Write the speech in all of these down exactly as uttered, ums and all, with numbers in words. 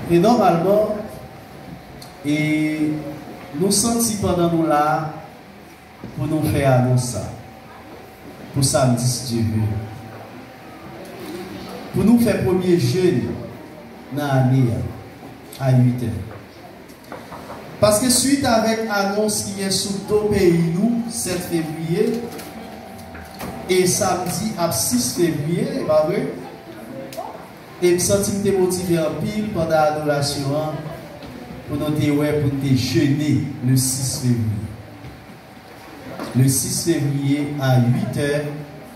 E nòmalman, e nou santi pandan nou la a pou nou fè anons sa pou samdi, si Dye vle, pou nou fè premye jèn nan ane a, a uit è. Paske swit avèk anons ki gen sou do peyi nou, sèt fevriye, e samdi ap sis fevriye, e pa vre? E m santi m te motive anpil pandan adorasyon an pou nou te wè, pou n te jene le sis fevriye. Le sis fevriye a uit è,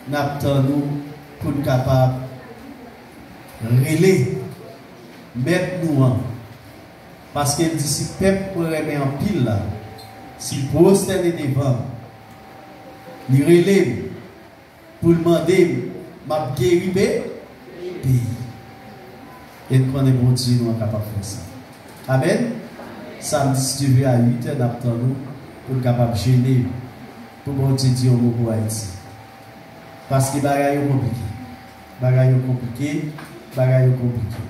n ap tann ou pou n kapab rele Mèt nou an. Paske l di, si pèp mwen renmen anpil la, si l pwostène devan m, li rele m, pou l mande m, m ap geri pe-, peyi. E n konnen Bondye nou an kapab fè sa. Amèn. Samdi, si Dye vle, a uit è, n ap tann ou pou n kapab jene, pou Bondye di yon mo pou Ayiti. Paske bagay yo konplike. Bagay yo konplike. Bagay yo konplike.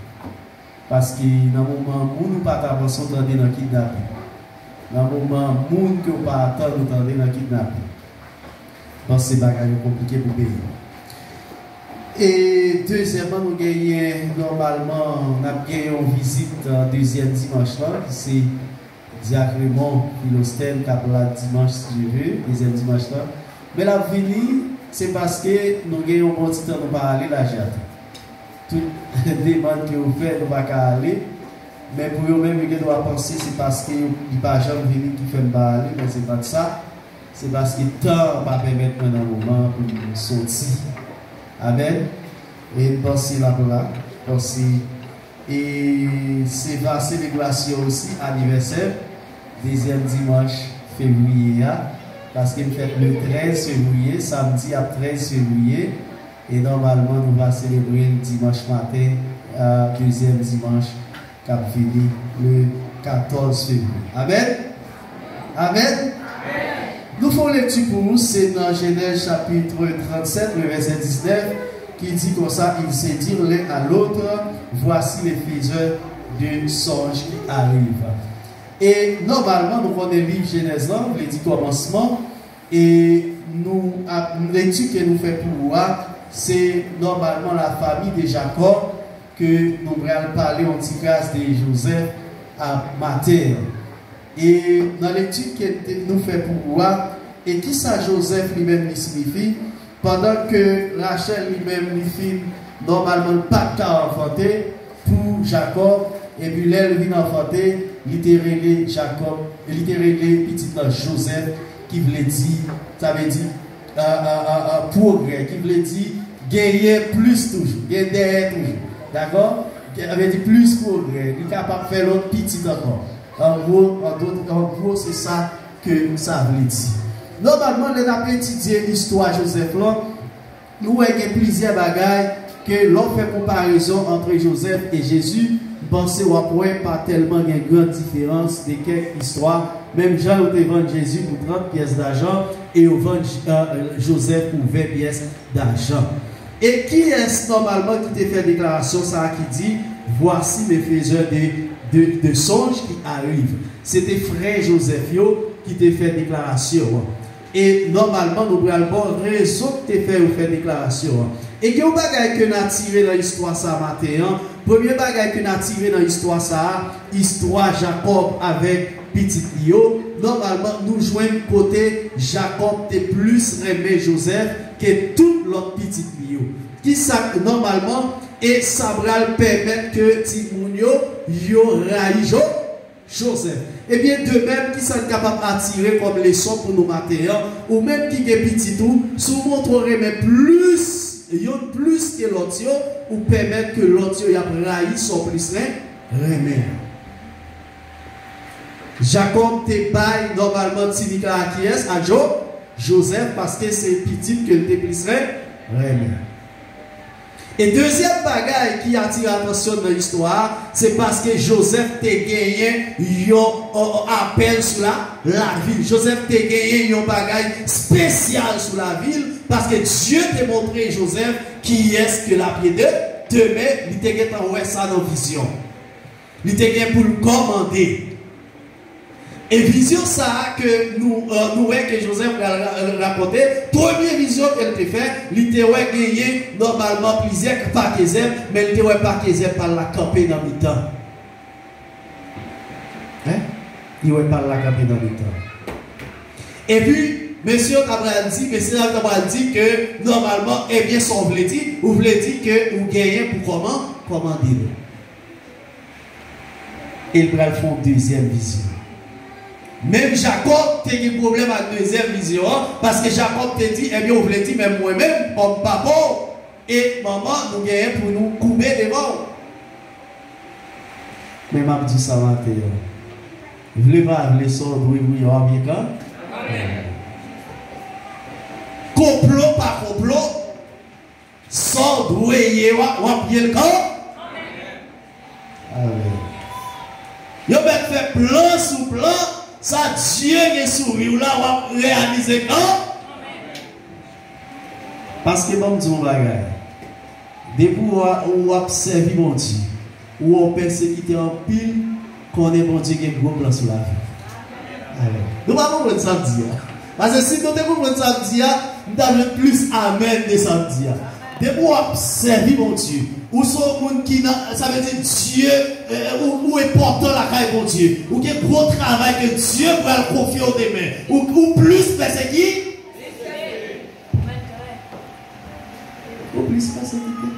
Paske nan moman moun ou pa t avanse, w tande nan kidnape. Nan moman moun ke w pa atann, ou tande nan kidnape. Panse bagay yo konplike pou peyi. E dezyèmman, nou genyen, nòmalman, n ap gen yon vizit, euh, dezyèm dimanch lan, ki se Dyak Raymond Philostène k ap la dimanch, si Dye vle, dezyèm dimanch lan. Men l ap vini, se paske nou gen yon bon ti tan nou pa ale Lajyat. Tout demann ke yo fè, nou pa ka ale. Men pou yo menm, yo gen dwa panse se paske yo, li pa janm vini ki fè m pa ale, men se pa t sa. Se paske tan an pa pèmèt mwen nan moman an pou m soti. Amèn. E m panse l ap la, panse, e se va selebrasyon osi anivèsè dezyèm dimanch fevriye a, paske m fèt le trèz fevriye, samdi ap trèz fevriye, e nòmalman nou va selebre l dimanch maten, a, dezyèm dimanch k ap vini, le katòz fevriye. Amèn? Amèn? Nou fè yon lekti pou ou, se nan Jenèz chapit trannsèt, le vèsè diznèf, ki di konsa, ils se dirent l'un à l'autre, voici les faiseurs de songes qui arrivent. E nòmalman, nou konnen liv Jenèz lan, vle di kòmansman, e nou ap, lekti ke nou fè pou ou a, se nòmalman la famille de Jacob, ke nou pral pale yon ti kras de Joseph a maten an. E nan lekti ke te, nou fè pou ou a, e kisa Joseph li menm li siyifi, pandan ke Rachel li menm li fin, nòmalman, li pa t ka anfante pou Jacob, epi lè l vin anfante, li te rele Jacob, li te rele pitit lan Joseph, ki vle di, sa vle di, a, a, a, a, pwogrè, ki vle di genyen plis toujou, gen dèyè toujou. Dakò? Sa vle di plis pwogrè, li kapab fè lòt pitit ankò. An gwo, an dot, an gwo, se sa ke sa vle di. Nòmalman, lè n ap etidye istwa Joseph lan, nou wè gen plizyè bagay ke lè w fè konparezon entre Joseph et Jésus, m panse w ap wè pa tèlman gen gran diferans de kèk istwa. Menm jan yo te vann Jezi pou trant pyès dajan e yo vann, euh, Joseph pou ven pyès dajan. E kiyès nòmalman ki te fè deklarasyon sa a ki di, voici mes faiseurs de, de, de songes qui arrivent? Se te frè Joseph yo ki te fè deklarasyon an. E nòmalman, nou pral ba w rezon ki te fè yo fè deklarasyon an. E gen yon bagay ke n a tire nan istwa sa a maten an. Premye bagay ke n a tire nan istwa sa a, istwa Jakòb avèk pitit li yo. Nòmalman, nou jwenn kote Jakòb te plis renmen Joseph ke tout lòt pitit li yo. Kisa k nòmalman, e sa pral pèmèt ke timoun yo, yo rayi Jo-, Joseph. Ebyen, de menm, kisa n kapab atire kòm leson pou nou maten an? Ou menm ki gen pitit ou, si w montre w renmen plis youn plis ke lòt yo, ou pèmèt ke lòt yo y ap rayi sa w plis ren-, renmen. Jakòb te bay nòmalman tinik la a kiyès? A Jo-, Joseph, paske se pitit ke l te plis ren-, renmen. E dezyèm bagay ki atire atansyon n nan istwa a, se paske Joseph te genyen yon, yon apèl sou la, lavi l. Joseph te genyen yon bagay espesyal sou lavi l, paske Dye te montre Joseph kiyès ke l ap ye de-, demen, li te gentan wè sa nan vizyon. Li te gen pou l kòmande. E vizyon sa a ke nou, eh, nou wè ke Jozèf pral ra-, rakonte, premye vizyon ke l te fè, li te wè genyen nòmalman plizyè pake zèb, men li te wè pake zèb pa l la kanpe nan mitan. Hein? Li wè pa l la kanpe nan mitan. Epi, mesye yo ta pral di, mesye yo ta pral di ke nòmalman, ebyen, sa w vle di, ou vle di ke ou genyen pou kòman, kòmande l. E l pral fè yon dezyèm vizyon. Menm Jakòb te gen pwoblèm ak dezyèm vizyon an, paske Jakòb te di, ebyen, ou vle di, menm mwen menm, kòm papa w e manman, nou genyen pou nou koube devan w. Men m ap di w sa maten an. Vle pa vle, sa w dwe, wi, w ap gen kan. Konplo pa konplo, sa w dwe ye, w ap, w ap ye l kan. Amèn. Yo mèt fè plan sou plan, sa Dye gen sou vi w la, w ap reyalize kan. Paske ban m di w yon bagay. Depi w a-, w ap sèvi Bondye, ou wè w pèsekite anpil, konnen Bondye gen gwo plan sou lavi w. Amèn. Nou pa konprann sa m di a. Paske si nou te konprann sa m di a, m t ap jwenn plis amèn de sa m di a. Depi w ap sèvi Bondye, ou se yon moun ki nan, sa vle di Dye, eh, ou, ou enpòtan lakay Bondye, ou gen gwo travay ke Dye pral konfye w demen, ou, ou plis pèsekite. Ou plis pèsekite.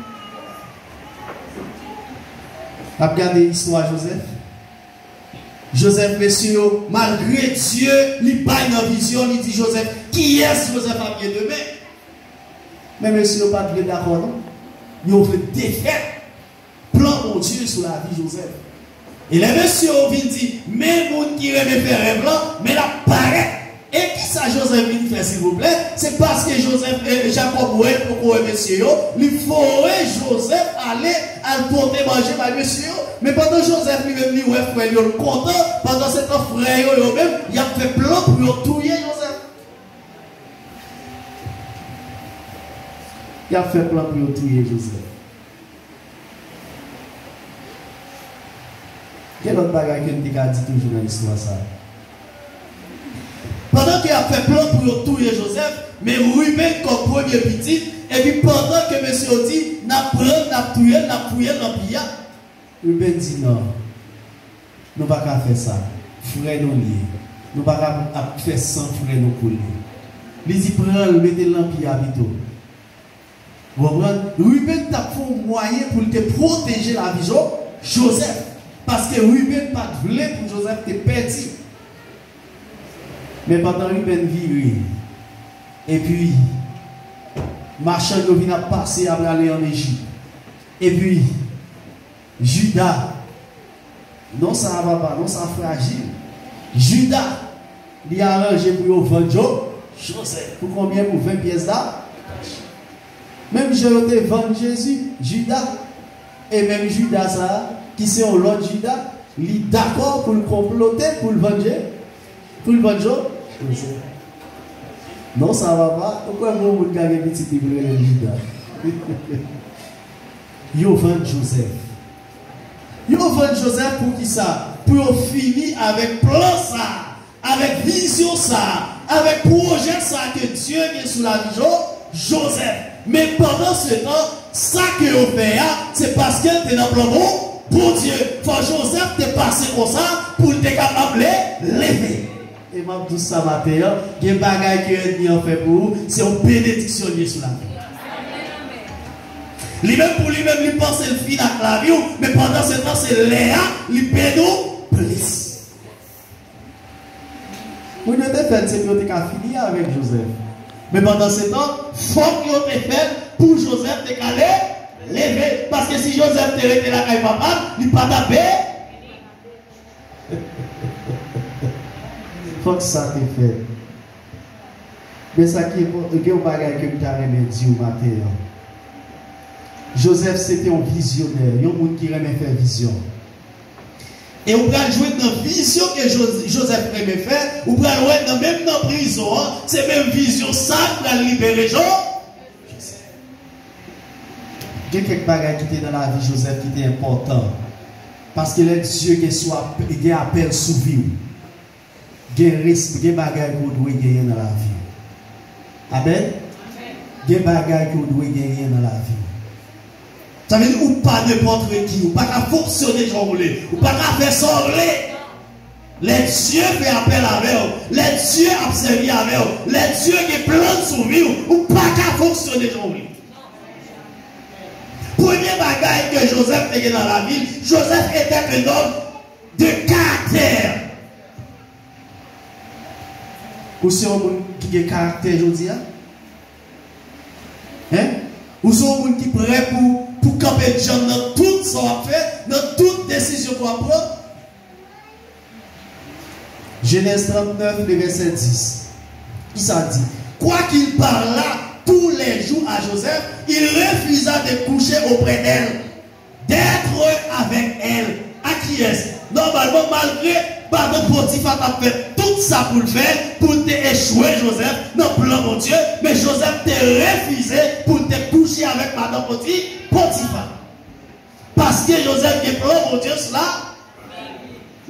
N ap gade istwa Jozèf. Jozèf, mesye yo, malgre Dye li bay nan vizyon, li di Jozèf, kiyès Jozèf ap ye demen? Men mesye yo pa t vle dakò, non. Yo vle defèt plan Bondye sou lavi Jozèf. E lè mesye yo vin di, men moun ki renmen fè rèv lan, men l ap parèt. E kisa Jozèf vin fè, silvouplè? Se paske Jozèf, eh, Jakòb wè l poko wè mesye yo, li voye Jozèf ale, al pote manje bay mesye yo. Men pandan Jozèf li menm li wè frè l yo, l kontan, pandan se tan frè yo, yo menm, y ap fè plan pou yo touye Jozèf. Y ap fè plan pou yo touye Jozèf. Gen lòt bagay ke n te ka di toujou nan istwa sa a. Pandan ke y ap fè plan pou yo touye Jozèf, men Riben kòm premye pitit, epi pandan ke mesye yo di, n ap pran l, n ap touye l, n ap fouye l nan pi a, Riben di, non, nou pa ka fè sa. Frè nou l ye. Nou pa ka ap fè san frè nou koule. Li di, pran l, mete l nan pi a pito. Ou konprann? Riben t ap fè yon mwayen pou l te pwoteje lavi Jo-, Jozèf. Paske Riben pa t vle pou Jozèf te pèdi. Men pandan Riben vire, epi machann yo vin ap pase, y ap prale ann Ejip. Epi Jida, non sa a papa, non sa a frajil. Jida, li aranje pou yo vann Jo-, Jozèf. Pou konbyen? Pou ven pyès da-, menm jan yo te vann Jezi, Jida. E menm Jida sa a, ki se yon lòt Jida, li dakò pou l konplote, pou l vann Je-, pou l vann Jo-, Jozèf. Non sa a papa, ou kwè yon moun ka gen pitit li pou l rele l Jida? Yo vann Jozèf. Yo vann Jozèf pou kisa? Pou yo fini avèk plan sa a, avèk vizyon sa a, avèk pwojè sa a ke Dye gen sou lavi Jo-, Jozèf. Men pandan se tan, sa ke yo fè a, se paske l te nan plan Bon-, Bondye. Fò Jozèf te pase konsa pou l te kapab le-, leve. E m ap di w sa maten an, gen bagay ke ènmi an fè pou ou, se yon benediksyon l ye sou lavi w. Li menm pou li menm, li panse l fin ak lavi w, men pandan se tan, se lè a, li beni w plis. Moun yo te fè l, se pou yo te ka fini avèk Jozèf. Men pandan se tan, fòk yo te fè l pou Jozèf te ka le-, leve. Paske si Jozèf te rete lakay papa l, li pa t ap Fòk sa te fèt. Men sa ki enpò-, gen yon bagay ke m ta renmen di w maten an. Jozèf se te yon vizyonè, yon moun ki renmen fè vizyon. E ou pral jwenn nan vizyon ke Jo-, Jozèf renmen fè, ou pral wè nan menm nan prizon an, se menm vizyon sa k pral libere Jo-, Jozèf. Gen kèk bagay ki te nan lavi Jozèf ki te enpòtan. Paske lè Dye gen sou ap-, gen apèl sou vi w, gen res-, gen bagay ke w dwe genyen nan lavi w. Amèn? Gen bagay ke w dwe genyen nan lavi w. Sa vle di ou pa nenpòt ki, ou pa ka fonksyone jan w vle, ou pa ka fè sa w vle. Lè Dye fè apèl avè w, lè Dye ap sèvi avè w, lè Dye gen plan sou vi w, ou pa ka fonksyone jan w vle. Premye bagay ke Jozèf te gen nan lavi l, Joseph était un homme de caractère. Ou se yon moun ki gen karaktè jodi a? Hein? Ou se yon moun ki prè pou, pou kanpe djanm nan tout sa w ap fè, nan tout desizyon ke w ap pran? Genèse trente-neuf, le verset dix. Ki sa di? Quoiqu'il parlât tous les jours à Joseph, il refusa de coucher auprès d'elle, d'être avec elle. A kiyès? Nòmalman, malgre madan Potifa t ap fè tout sa pou l fè, pou l te echwe Joseph nan plan Bondye, men Joseph te refize pou l te kouche avèk madan Poti-, Potifa. Paske Joseph gen plan Bondye sou la,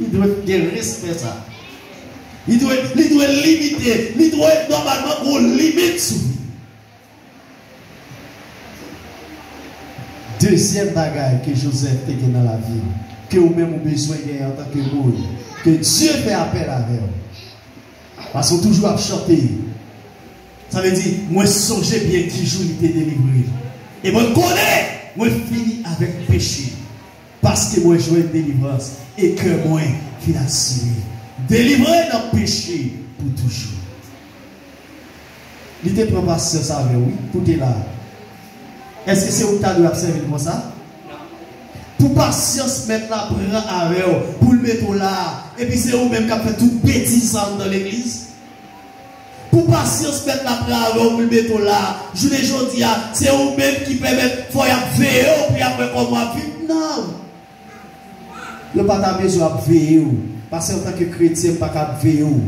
li dwe gen respè sa. Li dwe, li dwe limite, li dwe nòmalman gen yon limit sou li. Dezyèm bagay ke Joseph te gen nan lavi l, ke ou menm ou bezwen genyen antanke moun, ke Dye fè apèl avè w. Paske w toujou ap chante. Sa vle di, mwen sonje byen ki jou li te delivre m. E mwen konnen mwen fini avèk peche. Paske mwen jwenn delivrans e kè mwen fin asire. Delivre nan peche pou toujou. Li te pran pasyans avè w, wi, pou te la. Èske se ou ki ta dwe ap sèvi l konsa? Pou pasyans mèt la pran avè w, pou l mete w la, epi se ou menm k ap fè tout betiz sa anndan legliz? Pou pasyans mèt la pran avè w, pou l mete w la, jounen jodi a, se ou menm ki pèmèt fò y ap veye w, pou y ap wè kòman w ap viv? Non! Yo pa ta bezwen ap veye w, paske antanke kretyen, m pa ka ap veye w.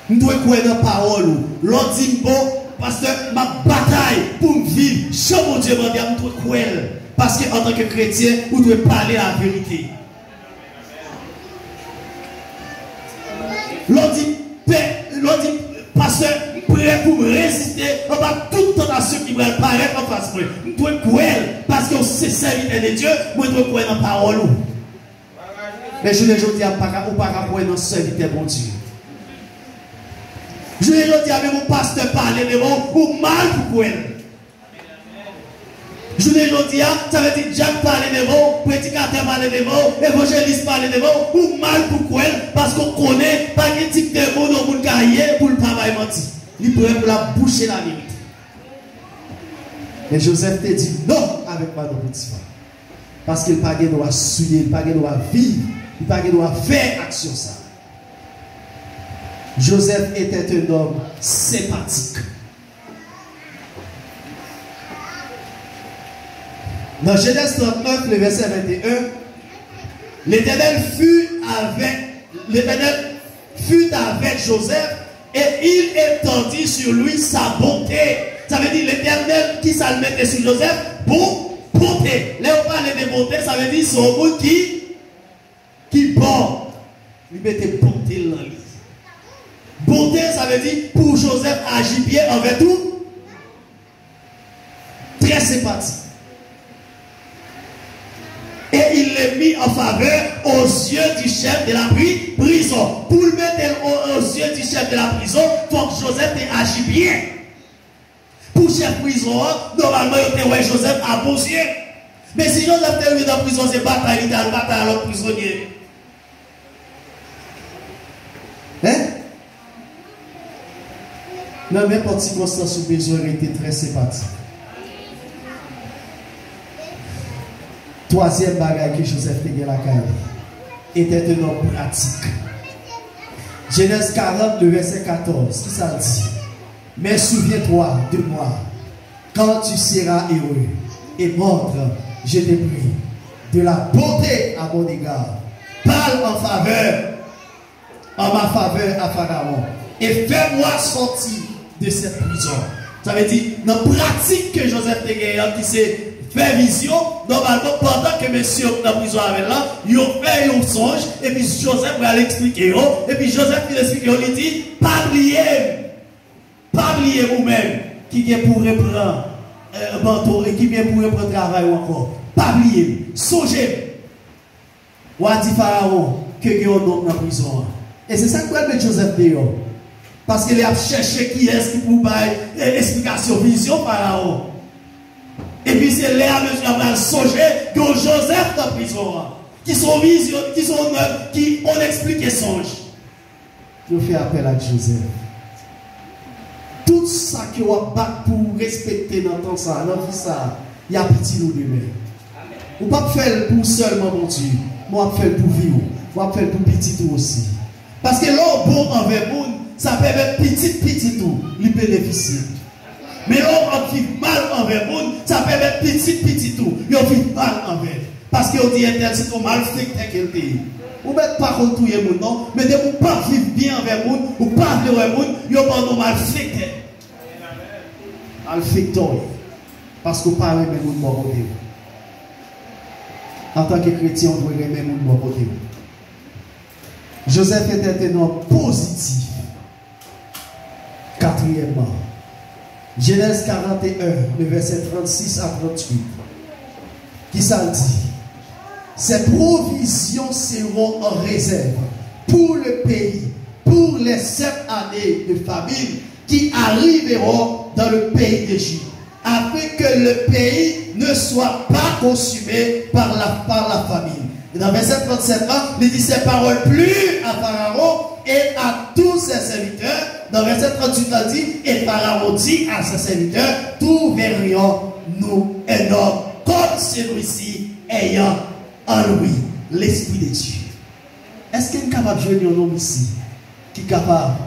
M dwe kwè nan pawòl ou. Lè w di m, bon, pastè, m ap batay pou m viv jan Bondye mande a, m dwe kwè l. Paske antanke kretyen, ou dwe pale laverite. Lè w di, pè, lè w di, pastè, m prè pou m reziste anba tout tantasyon ki pral parèt anfas mwen. M dwe kwè l, paske w se sèvitè de Dye, mwen dwe kwè nan pawòl ou. Men jounen jodi a, m pa ka, ou pa ka kwè nan sèvitè Bondye. Jounen jodi a, menm yon pastè pale devan w, ou mal pou kwè l. Jounen jodi a, sa vle di dyak pale devan w, predikatè pale devan w, evanjelis pale devan w, ou mal pou kwè l, paske w konnen pa gen tip de moun yon moun ka ye pou l pa bay manti. Li prè pou l ap bouche laverite. Men Jozèf te di non avèk madan Potifa. Paske l pa gen dwa souye, li pa gen dwa viv, li pa gen dwa fè aksyon sa. Joseph était un homme sympathique. Dans Genèse trente-neuf, le verset vingt et un, l'Éternel fut avec, l'Éternel fut avec Joseph et il étendit sur lui sa bonté. Sa vle di Letènèl, kisa l mete sou Joseph? Bon, bonte. Lè yo pale de bonte, sa vle di se yon moun ki, ki bon. Li mete bonte l nan li. Bonte, sa vle di pou Joseph aji byen anvè tout. Très sympathique. Et il le mit en faveur aux yeux du chef de la pri-, prison. Pou l mete l o-, aux yeux du chef de la prison, fòk Joseph te aji byen. Pou chèf prizon an, nòmalman, yo te wè Joseph a bon zye. Men si Joseph te rive nan prizon, se batay li te al batay a lòt prizonye. Hein? Nan nenpòt sikonstans ou bezwen rete trè senpatik. Twazyèm bagay ke Joseph te gen lakay li, était un homme pratique. Genèse quarante, le verset quatorze, kisa l di? Mais souviens-toi de moi quand tu seras heureux, et montre, je te prie, de la bonté à mon égard. Parle en faveur, en ma faveur à Pharaon, et fais-moi sortir de cette prison. Sa vle di, nan pratik ke Joseph te genyen an, ki se fè vizyon, nòmalman, pandan ke mesye yo nan prizon avè l lan, yo fè yon sonj, epi Jozèf pral eksplike yo, epi Jozèf fin eksplike yo, li di, pa bliye m, pa bliye m ou menm ki gen pou reprann eh, manto e ki gen pou reprann travay ou ankò. Pa bliye m, sonje m. W a di Farawon ke gen yon nonm nan prizon an. E se sa k pral met Jozèf deyò. Paske li ap chèche kiyès ki pou bay e, esplikasyon vizyon Farawon. Epi se lè a mesye a pral sonje gen yon Jozèf nan prizon an. Ki se yon vizyon, ki se yon nonm ki konn eksplike sonj. Yo fè apèl ak Jozèf. Tout sa ke w ap bat pou w respekte nan tan sa a, nan vi sa a, y ap itil ou demen. Ou p ap fè l pou sèlman Bondye, men w ap fè l pou vi w, w ap fè l pou pitit ou osi. Paske lè w bon anvè moun, sa pèmèt pitit pitit ou li benefisye. Men lè w ap viv mal anvè moun, sa pèmèt pitit pitit ou yo viv mal anvè l. Paske yo di entèl se t on malfektè ke l te ye. Ou mèt pa konn touye moun non, men depi w p ap viv byen anvè moun, ou pa vle wè moun, yo ban w non malfektè. Malfektè w ye. Paske w pa renmen moun bò kote w. Antanke kretyen, w dwe renmen moun bò kote w. Jozèf etè te nonm pozitif. Katriyèmman, Jenèz karant e en, le vèsè trannsis a trannwit. Kisa l di? Ses provisions seront en réserve pour le pays, pour les sept années de famine qui arriveront dans le pays d'Égypte, afin que le pays ne soit pas consumé par la, par la famine. E nan vèsè trannsèt lan, li di, ces paroles plurent à Pharaon et à tous ses serviteurs. Nan vèsè trannwit la di, et Pharaon dit à ses serviteurs, trouverions-nous un homme comme celui-ci ayant en lui l'Esprit de Dieu? Èske n kapab jwenn yon nonm isi ki kapab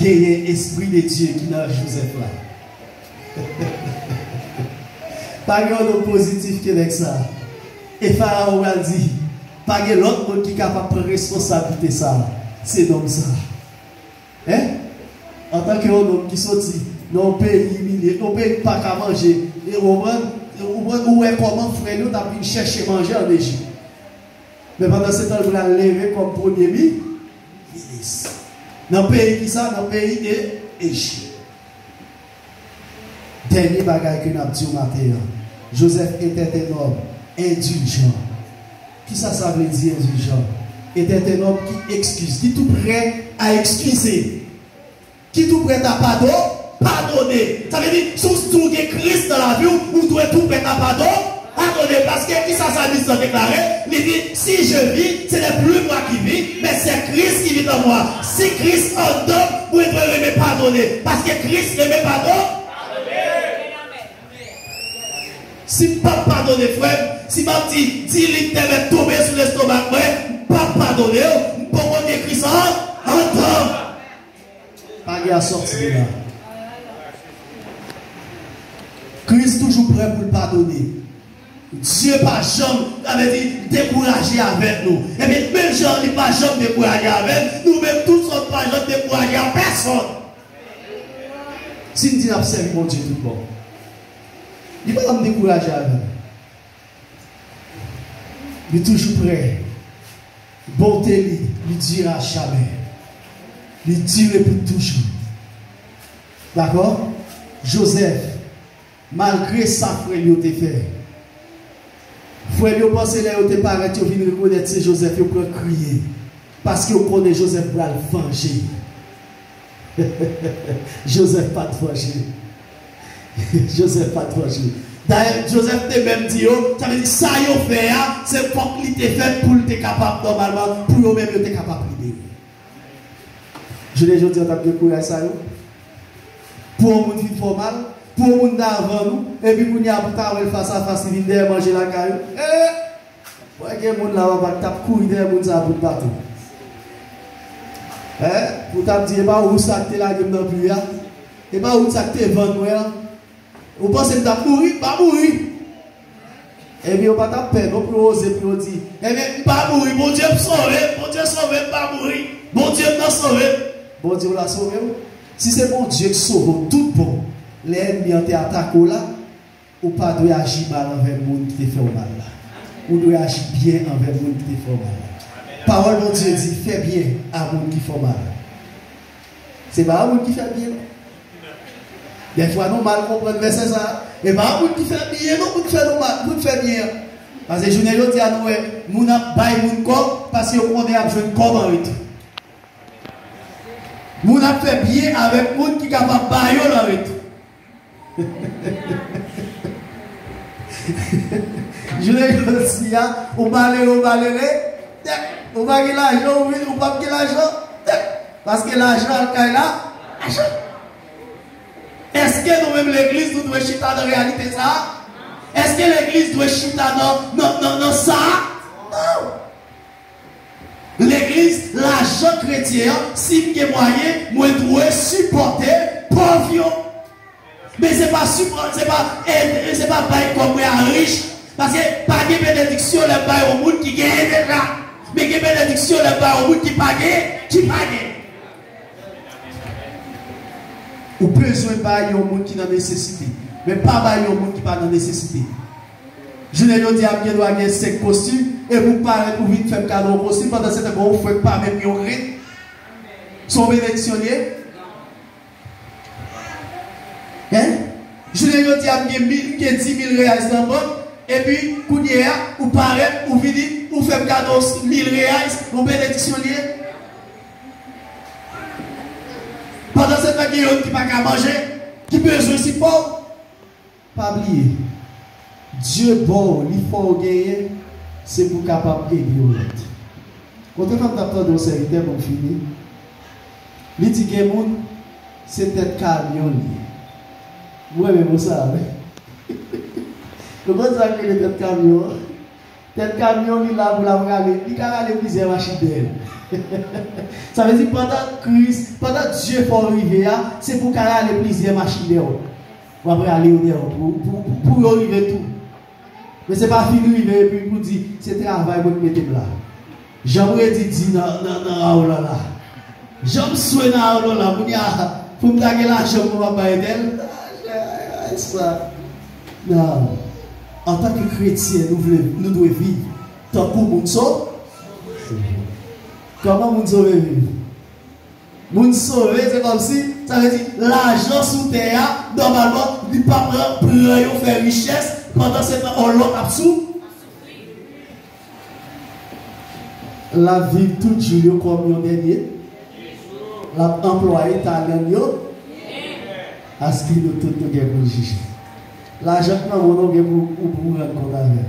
genyen Espri de Dye ki nan Jozèf la? Pa gen yon nonm pozitif ke nèg sa. E Farawon pral di, pa gen lòt moun ki kapab pran responsablite sa. Se nonm sa. Hein? Antanke yon nonm ki soti nan yon peyi imilye, yon peyi ki pa ka manje, e ou konprann, ou konprann, ou wè kòman frè l yo t ap vin chèche manje ann Ejip. Men pandan se tan, l pral leve kòm premye mi-, minis. Nan peyi ki sa? Nan peyi E-, Ejip. Dènye bagay ke n ap di w maten an, Jozèf etè te nonm endiljan. Kisa sa vle di endiljan? Etè te nonm ki ekskiz, ki tou prè a ekskize. Ki tou prèt a pado-, padone. Sa vle di, si w, si w gen Kris nan lavi w, ou dwe tou prèt a pado-, padone. Paske kisa salmis lan deklare? Li di, si je vis, ce n'est plus moi qui vis, mais c'est Christ qui vit en moi. Si Kris anndan m, mwen dwe renmen padone. Paske Kris renmen pado-, si m p ap padone frè m, si m ap di, di lit tè mèt tonbe sou lestomak mwen, m p ap padone w, m poko gen Kris an, anndan m. Pa gen asòti de la. Kris toujou prè pou l padone. Dye pa janm, sa vle di, dekouraje avèk nou. Ebyen, menm jan li pa janm dekouraje avè n, nou menm tou, nou pa janm dekouraje a pèsonn. Si n di n ap sèvi Bondye tout bon, li pa janm dekouraje avè n. Li toujou prè. Bonte li, li dire a jamè. Li dire pou toujou. Dakò? Jozèf, malgre sa frè l yo te fè, frè l yo panse lè yo te parèt, yo vin rekonèt se Jozèf, yo pran kriye. Paske yo konnen Jozèf pral vanje. Jozèf pa t vanje. Jozèf pa t vanje. Dayè, Jozèf te menm di yo, sa vle di sa yo fè a, se fòk li te fèt pou l te kapab nòmalman, pou yo menm yo te kapab libere. Jounen jodi a, w t ap gen kouraj sa yo? Pou yon moun fin fè w mal, pou yon moun t avan nou, epi kounye a pou w ta wè l fas a fas, li vin dèyè manje lakay ou. Eh! Mwen gen moun la w ap t ap kouri dèyè moun sa a bout bato. Hein? Pou w t ap di, e pa ou sa k te lage m nan pli a? E pa ou sa k te vann mwen an? Ou panse m t ap mouri? M pa mouri. Ebyen, yo pa t ap pè non pou yo oze pou yo di, ebyen, m pa mouri, Bondye sove m, Bondye sove m, m pa mouri. Bondye m nan sove m. Bondye w la sove w? Si se Bondye k sove w tout bon, lè ènmi an te atake w la, Ou pa dwe aji mal anvè moun ki te fè w mal la. Ou dwe aji byen anvè moun ki te fè w mal la. Pawòl Bondye di, fè byen a moun ki fè w mal. Se pa yon moun ki fè byen, non. Dèfwa nou mal konprann vèsè sa a. E pa yon moun ki fè byen, non, pou n fè nou mal, pou n fè byen an. Paske jounen jodi a, nou wè, moun ap bay moun kòb paske yo konnen y ap jwenn kòb an retou. Moun ap fè byen avèk moun ki kapab ba yo l an retou. Jounen jodi a, ou malere, ou malere, tèt, ou pa gen lajan, ou vin, ou p ap gen lajan, tèt, paske lajan al kay la, lajan. Èske nou menm legliz, nou dwe chita nan reyalite sa a? Èske legliz dwe chita nan, nan, nan, nan sa a? Non! Legliz, lajan kretyen an, si m gen mwayen, mwen dwe sipòte pòv yo. Men se pa sipò-, se pa ede, se pa bay kòb mwen a rich. Paske pa gen benediksyon lè m bay yon moun ki genyen deja. Men gen benediksyon lè m bay yon moun ki pa gen, ki pa gen. Ou bezwen bay yon moun ki nan nesesite. Men pa bay yon moun ki pa nan nesesite. Jounen jodi a, m gen dwa gen senk kostim, epi w parèt, ou vin fè m kado yon kostim, pandan se tan, gen yon frè k pa menm gen yon grenn. Se yon benediksyon li ye? Hein? Jounen jodi a, m gen mil, m gen dis mil reais nan bank, epi kounye a, ou parèt, ou vini, ou fè m kado mil reais, yon benediksyon li ye? Pandan se tan, gen youn ki pa ka manje, ki bezwen sipò w. Pa bliye, Dye ba w, li fè w genyen, se pou w kapab ede yon lòt. Kote fè m t ap tande yon sèvitè, bon, m fini. Li di gen moun, se tèt kamyon li ye. Mwen renmen mo sa a, wi. Nou konn sa k rele tèt kamyon an? Tèt kamyon li la pou l ap rale, li ka rale plizyè machin dèyè l. Sa vle di pandan Kris, pandan Dye fè w rive a, se pou w ka rale plizyè machin dèyè w. W ap rale yo dèyè w pou, pou, pou, pou yo rive tou. Men se pa fin rive epi pou di, se travay mwen k mete m la. Jan m redi di nan, nan, nan Raoul la la. Jan m swe nan Raoul la, kounye a, pou m ta gen lajan pou m ap bay entèl. Ay, sa. Non. Antanke kretyen, nou vle, nou dwe viv tankou moun sove. Kòman moun sove viv? Moun sove, se kòmsi, sa vle di, lajan sou tè a, nòmalman, li pa pran, pran yo fè richès, pandan se tan, yon lòt ap sou. L ap viv tout jou yo kòm yon dènye. L ap anplwaye talan yo. Aske nou tout nou gen pou jije. Lajan k nan men w, gen pou, ou pou rann kont avè l.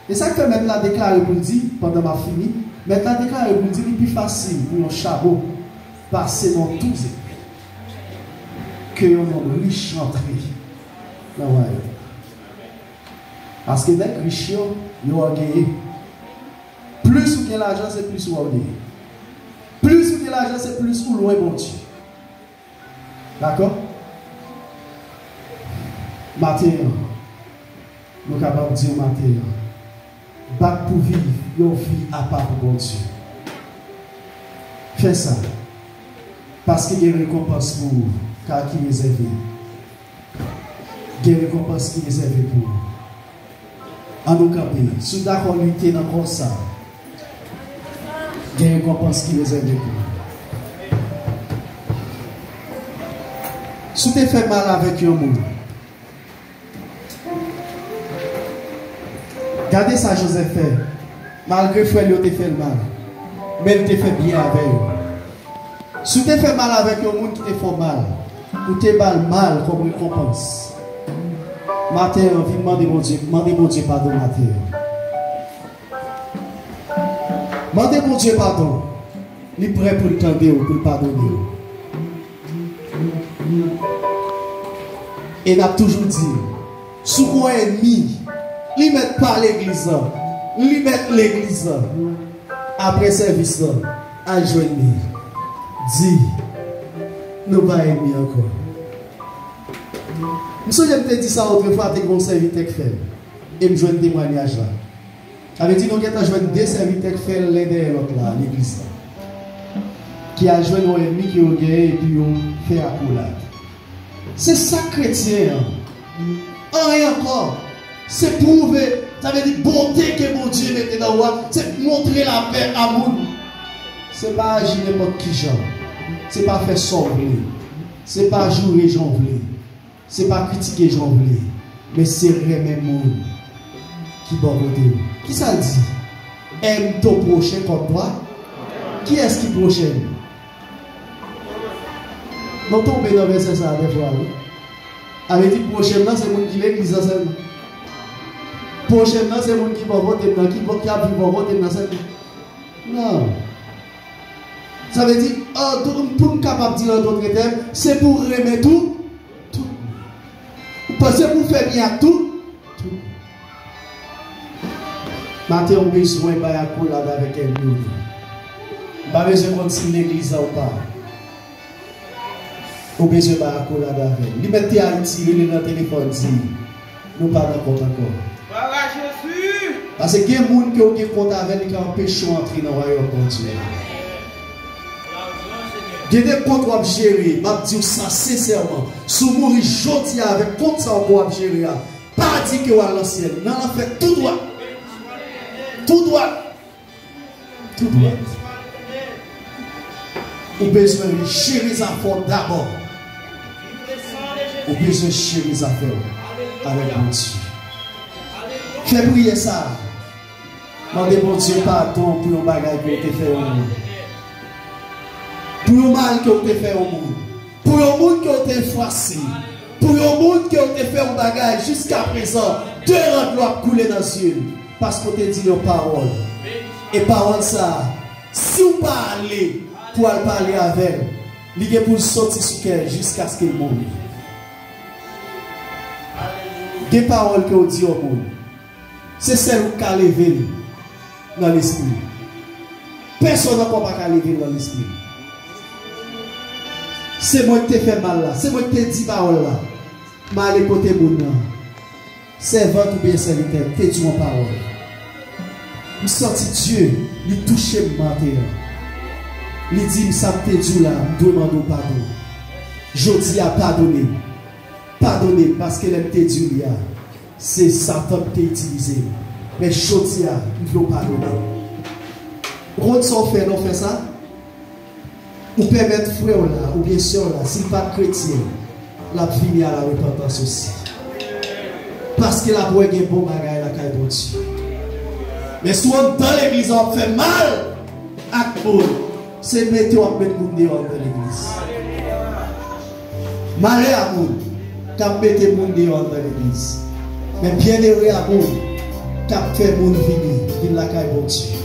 E sa k fè mèt la deklare pou l di, pandan m ap fini, mèt la deklare pou l di li pi fasil pou yon chamo pase nan yon tou zèb ke yon nonm rich rantre nan wayòm. Paske nèg rich yo, yo ògeye. Plis ou gen lajan, se plis ou ògeye. Plis ou gen lajan, se plis ou lwen Bondye. Dakò? Maten an, nou kapab di w maten an, bat pou viv yon vi apa pou Bondye. Fè sa, paske gen rekonpans pou ou, ka ki rezève. Gen rekonpans ki rezève pou ou. Ann nou kanpe. Si w dakò lite nan kò sa, gen rekonpans ki rezève pou ou. Si w te fè mal avèk yon moun, gade sa Jozèf fè. Malgre frè l yo te fè l mal, men l te fè byen avè yo. Si w te fè mal avèk yon moun ki te fè w mal, ou te ba l mal kòm rekonpans, maten an, vin mande Bondye, mande Bondye padon maten an. Mande Bondye padon. Li prè pou l tande w, pou l padone w. E n ap toujou di, si w gen yon ènmi, li mèt pa legliz la, li mèt legliz la. Apre sèvis la, al jwenn li. Di, nou pa ènmi ankò. M sonje m te di sa otrefwa, te gen yon sèvitè k fè l. E m jwenn temwayaj la. Sa vle di nou gentan jwenn de sèvitè k fè l len dèyè lòt la, legliz la. Ki al jwenn yon ènmi ke yo genyen epi yo fè akolad. Se sa kretyen an. Anyen ankò. Se pwouve, sa vle di bonte ke Bondye mete nan ou a, se montre lapè a moun. Se pa aji nenpòt ki jan. Se pa fè sa w vle. Se pa joure jan w vle. Se pa kritike jan w vle. Men se renmen moun ki bò kote w. Kisa l di? Aime ton prochain comme toi. Kiyès ki pwochen m? Nou tonbe nan vèsè sa a dèfwa, wi. Sa vle di pwochen m nan se moun ki legliz la sèlman. Pwochen m nan se moun ki bò kote m nan, ki, ki ap viv bò kote m nan sèlman. Non. Sa vle di, an tou, pou m kapab di l an dòt tèm, se pou w renmen tou, tout. Ou panse pou w fè byen ak tout, tout. Maten, ou bezwen bay akolad avèk ènmi w yo. Ou pa bezwen konn si legliz la ou pa. Ou bezwen bay akolad avè l. Li mèt te Ayiti, rele nan telefòn, di, "Nou pa nan kont ankò." Glwa a Jezi! Paske gen moun ke w gen kont avè l, li ka anpeche w antre nan wayòm Bondye a. Gen de kont w ap jere, m ap di w sa sensèman. Si w mouri jodi a avèk kont sa w ke w ap jere a, pa di ke w al nan syèl. Nan lanfè tou dwat. Tou dwat. Tou dwat. Ou bezwen jere zafè w dabò. Ou bezwen jere zafè w avèk Bondye. Fè priyè sa a. Mande Bondye padon pou yon bagay ke w te fè yon moun. Pou yon mal ke w te fè yon moun. Pou yon moun ke w te fwase. Pou yon moun ke w te fè yon bagay jiska prezan, de rant dlo ap koule nan zye l. Paske w te di l yon pawòl. E pawòl sa a, si w pa ale pou al pale avè l, li gen pou l soti sou kè l jiskaske l mouri. Gen pawòl ke w di yon moun, se sèl ou k ka leve l nan lespri. Pèsonn ankò pa ka leve l nan lespri. Se mwen ki te fè mal la, se mwen ki te di pawòl la. M ale kote moun nan. Sèvant oubyen sèvitè, m te di w yon pawòl. M santi Dye, li touche m maten an. Li di m sa m te di w la, m dwe mande w padon. Jodi a, padone m. Padone m, paske lè m te di w li a, se Satan ki te itilize m. Men jodi a, m vle w padone m. Ou konn sa w fè lè w fè sa? Ou pèmèt frè w la oubyen sè w la, si l pa t kretyen, l ap vini a la repantans osi. Paske l ap wè gen bon bagay lakay Bondye. Men si w anndan legliz la, w ap fè mal ak moun, se mete w ap met moun deyò anndan legliz. Malè a moun k ap mete moun deyò anndan legliz. Men byennere a moun k ap fè moun vini, vin lakay Bondye.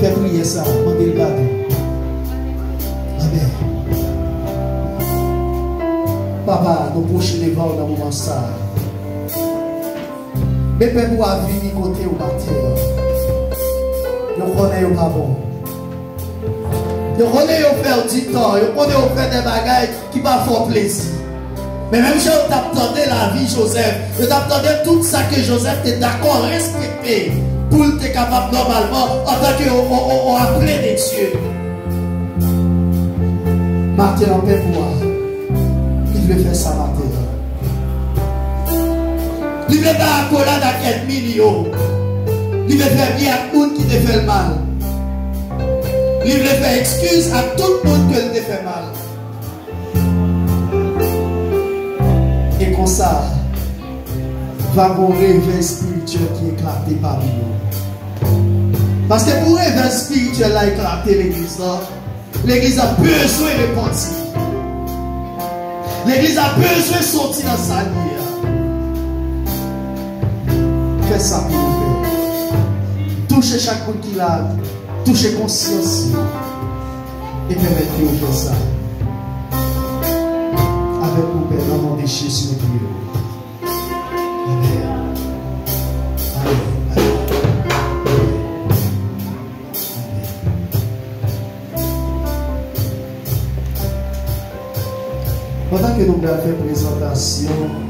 Fè priyè sa a, mande l padon. Amèn. Papa, nou pwoche devan w nan moman sa a. Men pèp ou a vini kote w maten an. Yo konnen yo pa bon. Yo konnen yo fè w di tò. Yo konnen yo fè de bagay ki pa fè w plezi. Men menm jan yo t ap tande lavi Jozèf, yo t ap tande tout sa ke Jozèf te dakò respekte pou l te kapab nòmalman antanke yon, yon, yon, yon aple de Dye. Maten an, pèp ou a, li vle fè sa maten an. Li vle bay akolad ak ènmi li yo. Li vle fè byen ak moun ki te fè l mal. Li vle fè ekskiz ak tout moun ke l te fè mal. E konsa, va gon revèy espirityèl ki eklate pami yo. Paske pou revèy espirityèl la eklate legliz la, legliz la bezwen repanti. Legliz la bezwen soti nan sa l ye a. Fè sa pou nou fè. Touche chak moun ki la, touche konsyans yo. E pèmèt ke yo fè sa. Avèk ou, Pè, nan non de Jezi, nou priye. Amèn. Amèn. Amèn. Amèn. Pandan ke nou pral fè prezantasyon,